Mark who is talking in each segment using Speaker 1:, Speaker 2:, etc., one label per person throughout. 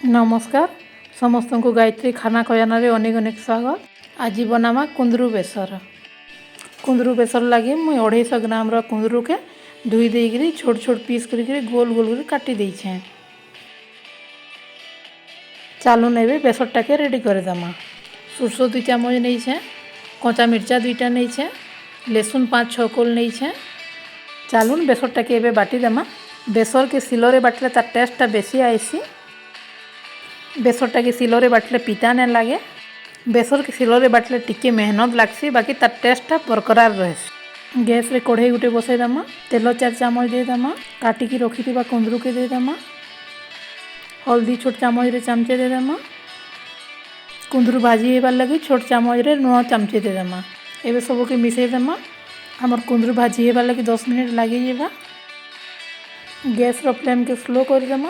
Speaker 1: ନମସ୍କାର ସମସ୍ତଙ୍କୁ, ଗାୟତ୍ରୀ ଖାନା ଖଜାନାରେ ଅନେକ ଅନେକ ସ୍ୱାଗତ। ଆଜି ବନାମା କୁନ୍ଦୁରୁ ବେସର। କୁନ୍ଦୁରୁ ବେସର ଲାଗି ମୁଇଁ 250 ଗ୍ରାମର କୁନ୍ଦୁରୁକେ ଧୋଇ ଦେଇକିରି ଛୋଟ ଛୋଟ ପିସ୍ କରିକିରି ଗୋଲ ଗୋଲ କରି କାଟି ଦେଇଛେଁ। ଚାଲୁନ୍, ଏବେ ବେସରଟାକେ ରେଡ଼ି କରିଦେମା। ସୋରିଷ 2 ଚାମଚ ନେଇଛେଁ, କଞ୍ଚା ମିର୍ଚା 2ଟା ନେଇଛେଁ, ଲେସୁନ୍ 5-6 କୋଲ ନେଇଛେଁ। ଚାଲୁନ୍, ବେସରଟାକେ ଏବେ ବାଟିଦେମା। ବେସରକେ ଶିଲରେ ବାଟିଲେ ତାର ଟେଷ୍ଟଟା ବେଶୀ ଆଇସି। ବେସରଟାକେ ଶିଲରେ ବାଟିଲେ ପିତା ନାଇଁ ଲାଗେ। ବେସରକେ ଶିଲରେ ବାଟିଲେ ଟିକେ ମେହନତ ଲାଗ୍ସି, ବାକି ତାର ଟେଷ୍ଟଟା ବରକରାର ରହେସି। ଗ୍ୟାସ୍ରେ କଢ଼େଇ ଗୋଟେ ବସେଇଦେମା। ତେଲ 4 ଚାମଚ ଦେଇଦେମା। କାଟିକି ରଖିଥିବା କୁନ୍ଦୁରୁକେ ଦେଇଦେମା। ହଳଦୀ ଛୋଟ ଚାମଚରେ ଚାମଚେ ଦେଇଦେମା। କୁନ୍ଦୁରୁ ଭାଜି ହେବାର୍ ଲାଗି ଛୋଟ ଚାମଚରେ ଲୁଣ ଚାମଚେ ଦେଇଦେମା। ଏବେ ସବୁକେ ମିଶେଇଦେମା। ଆମର କୁନ୍ଦୁରୁ ଭାଜି ହେବାର୍ ଲାଗି 10 ମିନିଟ୍ ଲାଗିଯିବା। ଗ୍ୟାସ୍ର ଫ୍ଲେମ୍କେ ସ୍ଲୋ କରିଦେମା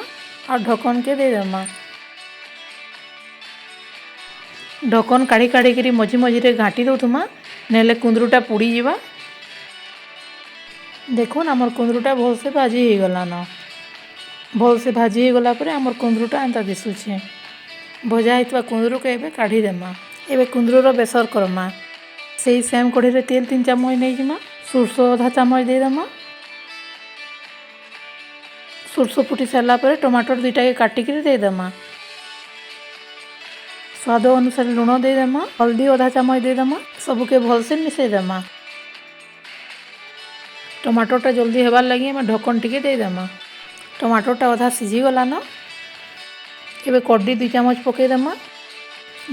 Speaker 1: ଆଉ ଢକନ୍କେ ଦେଇଦେମା। ଢକନ୍ କାଢ଼ି କାଢ଼ିକିରି ମଝି ମଝିରେ ଘାଣ୍ଟି ଦଉଥିମା, ନହେଲେ କୁନ୍ଦୁରୁଟା ପୋଡ଼ିଯିବା। ଦେଖୁନ୍, ଆମର କୁନ୍ଦୁରୁଟା ଭଲସେ ଭାଜି ହେଇଗଲାନ। ଭଲସେ ଭାଜି ହେଇଗଲା ପରେ ଆମର କୁନ୍ଦୁରୁଟା ଏନ୍ତା ଦିଶୁଛେ। ଭଜା ହେଇଥିବା କୁନ୍ଦୁରୁକେ ଏବେ କାଢ଼ିଦେମା। ଏବେ କୁନ୍ଦୁରୁର ବେସର କର୍ମା। ସେଇ ସେମ୍ କଢ଼େଇରେ ତେଲ 3 ଚାମଚ ନେଇଯିମା। ସୋରିଷ ଅଧା ଚାମଚ ଦେଇଦେମା। ସୋରିଷ ଫୁଟି ସାରିଲା ପରେ ଟମାଟର 2ଟାକେ କାଟିକିରି ଦେଇଦେମା। ସ୍ୱାଦ ଅନୁସାରେ ଲୁଣ ଦେଇଦେମା। ହଳଦୀ ଅଧା ଚାମଚ ଦେଇଦେମା। ସବୁକେ ଭଲସେ ମିଶେଇଦେମା। ଟମାଟରଟା ଜଲ୍ଦି ହେବାର୍ ଲାଗି ଆମେ ଢକନ୍ ଟିକେ ଦେଇଦେମା। ଟମାଟରଟା ଅଧା ସିଝିଗଲାନ। ଏବେ କଡି 2 ଚାମଚ ପକେଇଦେମା।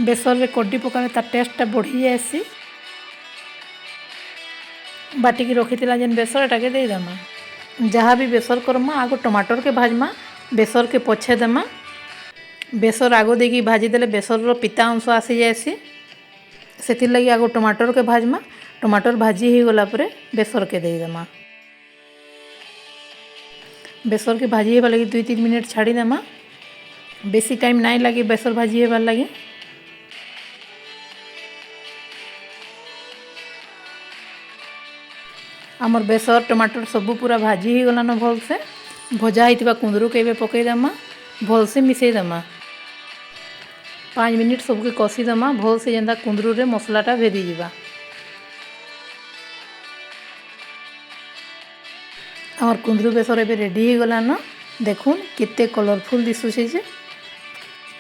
Speaker 1: ବେସରରେ କଡି ପକାଲେ ତାର ଟେଷ୍ଟଟା ବଢ଼ି ଯାଏସି। ବାଟିକି ରଖିଥିଲା ଯେନ୍ ବେସର, ଏଟାକେ ଦେଇଦେମା। ଯାହା ବି ବେସର କର୍ମା, ଆଗ ଟମାଟରକେ ଭାଜମା, ବେସରକେ ପଛେ ଦେମା। ବେସର ଆଗ ଦେଇକି ଭାଜିଦେଲେ ବେସରର ପିତା ଅଂଶ ଆସିଯାଏସି। ସେଥିର୍ଲାଗି ଆଗ ଟମାଟରକେ ଭାଜମା। ଟମାଟର ଭାଜି ହେଇଗଲା ପରେ ବେସରକେ ଦେଇଦେମା। ବେସରକେ ଭାଜି ହେବା ଲାଗି 2-3 ମିନିଟ୍ ଛାଡ଼ିଦେମା। ବେଶୀ ଟାଇମ୍ ନାଇଁ ଲାଗେ ବେସର ଭାଜି ହେବାର୍ ଲାଗି। ଆମର ବେସର, ଟମାଟର ସବୁ ପୁରା ଭାଜି ହେଇଗଲାନ ଭଲସେ। ଭଜା ହେଇଥିବା କୁନ୍ଦୁରୁକେ ଏବେ ପକେଇଦେମା। ଭଲସେ ମିଶେଇଦେମା। 5 ମିନିଟ୍ ସବୁକେ କଷିଦେମା ଭଲସେ, ଯେନ୍ତା କୁନ୍ଦୁରୁରେ ମସଲାଟା ଭେଦିଯିବା। ଆମର କୁନ୍ଦୁରୁ ବେସର ଏବେ ରେଡ଼ି ହେଇଗଲାନ। ଦେଖୁନ୍, କେତେ କଲରଫୁଲ୍ ଦିଶୁଛେ ଯେ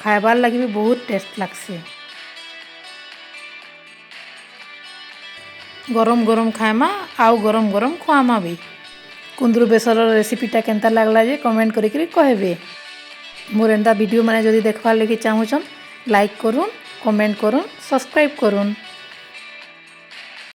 Speaker 1: ଖାଇବାର୍ ଲାଗି ବି ବହୁତ ଟେଷ୍ଟ ଲାଗ୍ସି। ଗରମ ଗରମ ଖାଏମା ଆଉ ଗରମ ଗରମ ଖୁଆମା ବି। କୁନ୍ଦୁରୁ ବେସରର ରେସିପିଟା କେନ୍ତା ଲାଗଲା ଯେ କମେଣ୍ଟ କରିକିରି କହିବେ। ମୋର୍ ଏନ୍ତା ଭିଡ଼ିଓ ମାନେ ଯଦି ଦେଖବାର୍ ଲାଗି ଚାହୁଁଛନ୍, ଲାଇକ୍ କରୁନ୍, କମେଣ୍ଟ କରୁନ୍, ସବସ୍କ୍ରାଇବ୍ କରୁନ୍।